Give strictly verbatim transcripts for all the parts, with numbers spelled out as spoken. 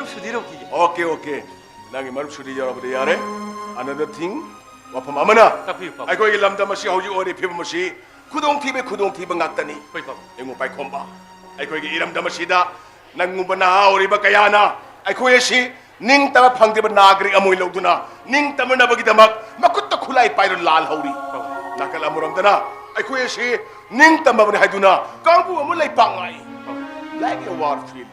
ꯁꯨꯗꯤ ꯌꯧꯈꯤꯒꯦ꯫ Okay, okay. ꯅꯪꯒꯤ ꯃꯔꯨꯞ ꯁꯨꯗꯤ ꯌꯧꯔꯕꯗꯤ ꯌꯥꯔꯦ꯫ Another thing, ꯋꯥꯐꯝ ꯑꯃꯅ, ꯇꯥꯛꯄꯤꯌꯨ, ꯄꯥꯕꯨꯡ꯫ ꯑꯩꯈꯣꯏꯒꯤ ꯂꯝꯗꯝ ꯑꯁꯤ ꯍꯧꯖꯤꯛ ꯑꯣꯏꯔꯤꯕ ꯐꯤꯕꯝ ꯑꯁꯤ ꯈꯨꯗꯣꯡꯊꯤꯕ, ꯈꯨꯗꯣꯡꯊꯤꯕ ꯉꯥꯛꯇꯅꯤ꯫ ꯍꯣꯏ, ꯄꯥꯕꯨꯡ꯫ ꯌꯦꯡꯉꯨ ꯄꯥꯏꯈꯣꯝꯕ, ꯑꯩꯈꯣꯏꯒꯤ ꯏꯔꯝꯗꯝ ꯑꯁꯤꯗ ꯅꯪꯒꯨꯝꯕ ꯅꯍꯥ ꯑꯣꯏꯔꯤꯕ ꯀꯌꯥꯅ ꯑꯩꯈꯣꯏ ꯑꯁꯤ ꯅꯤꯡꯇꯝꯕ ꯐꯪꯗ꯭ꯔꯤꯕ ꯅꯥꯒꯔꯤꯛ ꯑꯃ ꯑꯣꯏꯅ ꯂꯧꯗꯨꯅ ꯅꯤꯡꯇꯝꯅꯅꯕꯒꯤꯗꯃꯛ ꯃꯈꯨꯠꯇ ꯈꯨꯠꯂꯥꯏ ꯄꯥꯏꯗꯨꯅ ꯂꯥꯜꯍꯧꯔꯤ꯫ ꯄꯥꯕꯨꯡ꯫ ꯅꯥꯀꯜ ꯑꯃꯔꯣꯝꯗꯅ ꯑꯩꯈꯣꯏ ꯑꯁꯤ ꯅꯤꯡꯇꯝꯃꯕꯅꯤ ꯍꯥꯏꯗꯨꯅ ꯀꯥꯡꯕꯨ ꯑꯃ ꯂꯩꯄꯥꯛ ꯉꯥꯛꯏ꯫ ꯄꯥꯕꯨꯡ꯫ Like a war field꯫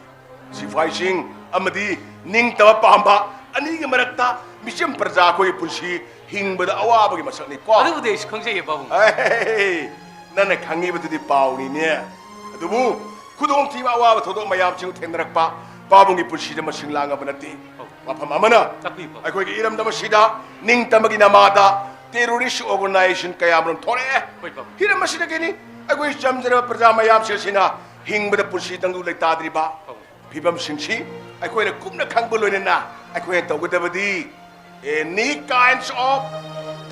ꯁꯤꯐꯥꯏꯁꯤꯡ ꯑꯃꯗꯤ ꯅꯤꯡꯇꯝꯕ ꯄꯥꯝꯕ ꯑꯅꯤꯒꯤ ꯃꯔꯛꯇ ꯃꯤꯆꯝ ꯄ꯭ꯔꯖꯥ ꯑꯩꯈꯣꯏꯒꯤ ꯄꯨꯟꯁꯤ ꯍꯤꯡꯕꯗ ꯑꯋꯥꯕꯒꯤ ꯃꯁꯛꯅꯤꯀꯣ꯫ ꯑꯗꯨꯕꯨꯗꯤ ꯑꯩꯁꯨ ꯈꯪꯖꯩꯌꯦ, ꯄꯥꯕꯨꯡ꯫ ꯑꯦ, ꯅꯪꯅ ꯈꯪꯉꯤꯕꯗꯨꯗꯤ ꯄꯥꯎꯅꯤꯅꯦ꯫ ꯑꯗꯨꯕꯨ ꯈꯨꯗꯣꯡꯊꯤꯕ ꯑꯋꯥꯕ ꯊꯧꯗꯣꯛ ꯃꯌꯥꯝꯁꯤꯡ ꯊꯦꯡꯅꯔꯛꯄ ꯄꯥꯕꯨꯡꯒꯤ ꯄꯨꯟꯁꯤꯗ ꯃꯁꯤꯡ ꯂꯥꯡꯉꯕ ꯅꯠꯇꯦ꯫ ꯄꯥꯕꯨꯡ꯫ ꯋꯥꯐꯝ ꯑꯃꯅ, ꯇꯥꯛꯄꯤꯌꯨ, ꯄꯥꯕꯨꯡ꯫ ꯑꯩꯈꯣꯏꯒꯤ ꯏꯔꯝꯗꯝ ꯑꯁꯤꯗ ꯅꯤꯡꯇꯝꯕꯒꯤ ꯅꯃꯥꯗ terrorist organization ꯀꯌꯥꯃꯔꯨꯝ ꯊꯣꯛꯂꯛꯑꯦ꯫ ꯍꯣꯏ, ꯄꯥꯕꯨꯡ꯫ ꯍꯤꯔꯝ ꯑꯁꯤꯗꯒꯤꯅꯤ ꯑꯩꯈꯣꯏ ꯆꯝꯖꯔꯕ ꯄ꯭ꯔꯖꯥ ꯃꯌꯥꯝꯁꯤꯡ ꯑꯁꯤꯅ ꯍꯤꯡꯕꯗ ꯄꯨꯟꯁꯤ ꯇꯪꯗꯨ ꯂꯩꯇꯥꯗ꯭ꯔꯤꯕ꯫ ꯄꯥꯕꯨꯡ꯫ ꯐꯤꯕꯝꯁꯤꯡꯁꯤ ꯑꯩꯈꯣꯏꯅ ꯀꯨꯞꯅ ꯈꯪꯕ ꯂꯣꯏꯅꯅ ꯑꯩꯈꯣꯏꯅ ꯇꯧꯒꯗꯕꯗꯤ any kinds of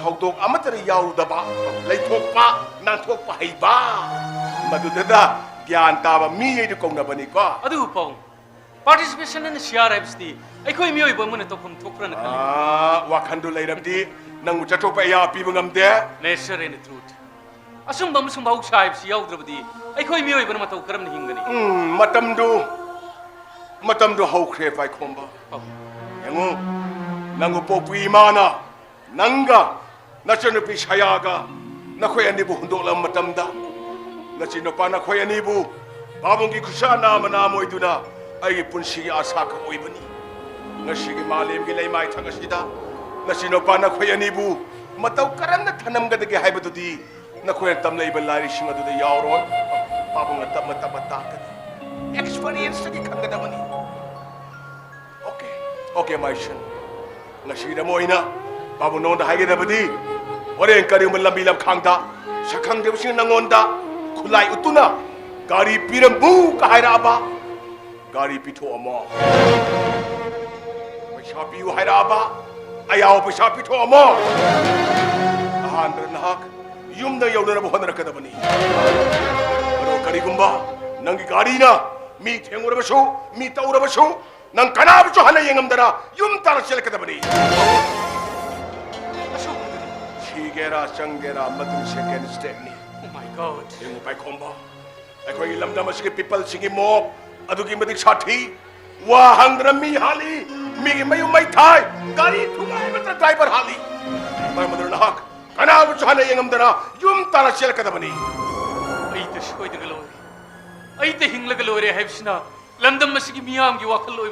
ꯊꯧꯗꯣꯛ ꯑꯃꯠꯇꯗ ꯌꯥꯎꯔꯨꯗꯕ, ꯂꯩꯊꯣꯛꯄ, ꯅꯥꯟꯊꯣꯛꯄ ꯍꯩꯕ, ꯃꯗꯨꯗ ꯒ꯭ꯌꯥꯟ ꯇꯥꯕ ꯃꯤ ꯍꯥꯏꯗꯨ ꯀꯧꯅꯕꯅꯤꯀꯣ꯫ ꯑꯗꯨꯕꯨ ꯄꯥꯕꯨꯡ, participation in C R ꯍꯥꯏꯕꯁꯤꯗꯤ ꯑꯩꯈꯣꯏ ꯃꯤꯑꯣꯏꯕ ꯑꯃꯅ ꯇꯧꯐꯝ ꯊꯣꯛꯄ꯭ꯔꯅ ꯈꯜꯂꯤ꯫ ꯑꯥ, ꯋꯥꯈꯟꯗꯨ ꯂꯩꯔꯕꯗꯤ ꯅꯪꯕꯨ ꯆꯠꯊꯣꯛꯄ ꯑꯌꯥꯕ ꯄꯤꯕ ꯉꯝꯗꯦ꯫ Nature and truth꯫ ꯑꯆꯨꯝꯕ ꯑꯃꯁꯨꯡ ꯃꯍꯧꯁꯥ ꯍꯥꯏꯕꯁꯤ ꯌꯥꯎꯗ꯭ꯔꯕꯗꯤ ꯑꯩꯈꯣꯏ ꯃꯤꯑꯣꯏꯕꯅ ꯃꯇꯧ ꯀꯔꯝꯅ ꯍꯤꯡꯒꯅꯤ? ꯎꯝ, ꯃꯇꯝꯗꯨ, ꯃꯇꯝꯗꯨ ꯍꯧꯈ꯭ꯔꯦ, ꯄꯥꯏꯈꯣꯝꯕ꯫ ꯑꯧ꯫ ꯌꯦꯡꯉꯨ, ꯅꯪꯕꯨ ꯄꯣꯛꯄꯤ ꯏꯃꯥꯅ ꯅꯪꯒ ꯅꯆꯟꯅꯨꯄꯤ ꯁꯌꯥꯒ ꯅꯈꯣꯏ ꯑꯅꯤꯕꯨ ꯍꯨꯟꯗꯣꯛꯂꯕ ꯃꯇꯝꯗ, ꯅꯆꯤꯟ ꯅꯨꯄꯥ ꯅꯈꯣꯏ ꯑꯅꯤꯕꯨ ꯄꯥꯕꯨꯡꯒꯤ ꯈꯨꯠꯁꯥ ꯅꯥꯝꯃ ꯅꯥꯝꯃ ꯑꯣꯏꯗꯨꯅ ꯑꯩꯒꯤ ꯄꯨꯟꯁꯤꯒꯤ ꯑꯥꯁꯥ ꯈꯛ ꯑꯣꯏꯕꯅꯤ꯫ ꯉꯁꯤꯒꯤ ꯃꯥꯂꯦꯝꯒꯤ ꯂꯩꯃꯥꯏꯊꯛ ꯑꯁꯤꯗ ꯅꯆꯤꯟ ꯅꯨꯄꯥ ꯅꯈꯣꯏ ꯑꯅꯤꯕꯨ ꯃꯇꯧ ꯀꯔꯝꯅ ꯊꯅꯝꯒꯗꯒꯦ ꯍꯥꯏꯕꯗꯨꯗꯤ ꯅꯈꯣꯏꯅ ꯇꯝꯂꯛꯏꯕ ꯂꯥꯏꯔꯤꯛꯁꯤꯡ ꯑꯗꯨꯗ ꯌꯥꯎꯔꯣꯏ꯫ ꯄꯥꯕꯨꯡꯅ ꯇꯞꯅ ꯇꯞꯅ ꯇꯥꯛꯀꯅꯤ꯫ Experience ꯇꯒꯤ ꯈꯪꯒꯗꯕꯅꯤ꯫ Okay, okay, my son. ꯉꯁꯤꯒꯤꯗꯃꯛ ꯑꯣꯏꯅ ꯄꯥꯕꯨꯡ ꯅꯉꯣꯟꯗ ꯍꯥꯏꯒꯗꯕꯗꯤ, ꯍꯣꯔꯦꯟ ꯀꯔꯤꯒꯨꯝꯕ ꯂꯝꯕꯤ ꯂꯝꯈꯥꯡꯗ ꯁꯛꯈꯪꯗꯕꯁꯤꯡꯅ ꯅꯉꯣꯟꯗ ꯈꯨꯠꯂꯥꯏ ꯎꯠꯇꯨꯅ ꯒꯥꯔꯤ ꯄꯤꯔꯝꯃꯨ ꯀ ꯍꯥꯏꯔꯛꯑꯕ, ꯒꯥꯔꯤ ꯄꯤꯊꯣꯛꯑꯝꯃꯣ꯫ ꯄꯩꯁꯥ ꯄꯤꯌꯨ ꯍꯥꯏꯔꯛꯑꯕ, ꯑꯌꯥꯎꯕ ꯄꯩꯁꯥ ꯄꯤꯊꯣꯛꯑꯝꯃꯣ꯫ ꯑꯍꯥꯟꯕꯗ ꯅꯍꯥꯛ ꯌꯨꯝꯗ ꯌꯧꯅꯅꯕ ꯍꯣꯠꯅꯔꯛꯀꯗꯕꯅꯤ꯫ ꯑꯗꯣ ꯀꯔꯤꯒꯨꯝꯕ ꯅꯪꯒꯤ ꯒꯥꯔꯤꯅ ꯃꯤ ꯊꯦꯡꯉꯨꯔꯕꯁꯨ, ꯃꯤ ꯇꯧꯔꯕꯁꯨ, ꯅꯪ ꯀꯅꯥꯕꯨꯁꯨ ꯍꯟꯅ ꯌꯦꯡꯉꯝꯗꯅ ꯌꯨꯝ ꯇꯥꯅ ꯆꯦꯜꯂꯛꯀꯗꯕꯅꯤ꯫ ꯁꯤꯒꯦꯔꯥ ꯆꯪꯒꯦꯔꯥ, ꯃꯗꯨ second stepꯅꯤ꯫ Oh my God. ꯌꯦꯡꯉꯨ ꯄꯥꯏꯈꯣꯝꯕ, ꯑꯩꯈꯣꯏꯒꯤ ꯂꯝꯗꯝ ꯑꯁꯤꯒꯤ peopleꯁꯤꯡꯒꯤ ꯃꯣꯞ ꯑꯗꯨꯛꯀꯤ ꯃꯇꯤꯛ ꯁꯥꯊꯤ꯫ ꯋꯥ ꯍꯪꯗꯅ ꯃꯤ ꯍꯥꯠꯂꯤ, ꯃꯤꯒꯤ ꯃꯌꯨꯝ ꯃꯩ ꯊꯥꯏ, ꯒꯥꯔꯤ ꯊꯨꯒꯥꯏꯕꯗ driver ꯍꯥꯠꯂꯤ꯫ ꯃꯔꯝ ꯑꯗꯨꯅ ꯅꯍꯥꯛ ꯀꯅꯥꯕꯨꯁꯨ ꯍꯟꯅ ꯌꯦꯡꯉꯝꯗꯅ ꯌꯨꯝ ꯇꯥꯅ ꯆꯦꯜꯂꯛꯀꯗꯕꯅꯤ꯫ ꯑꯩꯗ ꯁꯣꯏꯗꯅ ꯂꯣꯏꯔꯦ, ꯑꯩꯗ ꯍꯤꯡꯂꯒ ꯂꯣꯏꯔꯦ ꯍꯥꯏꯕꯁꯤꯅ ꯂꯝꯗꯝ ꯑꯁꯤꯒꯤ ꯃꯤꯌꯥꯝꯒꯤ ꯋꯥꯈꯜ ꯑꯣꯏꯕ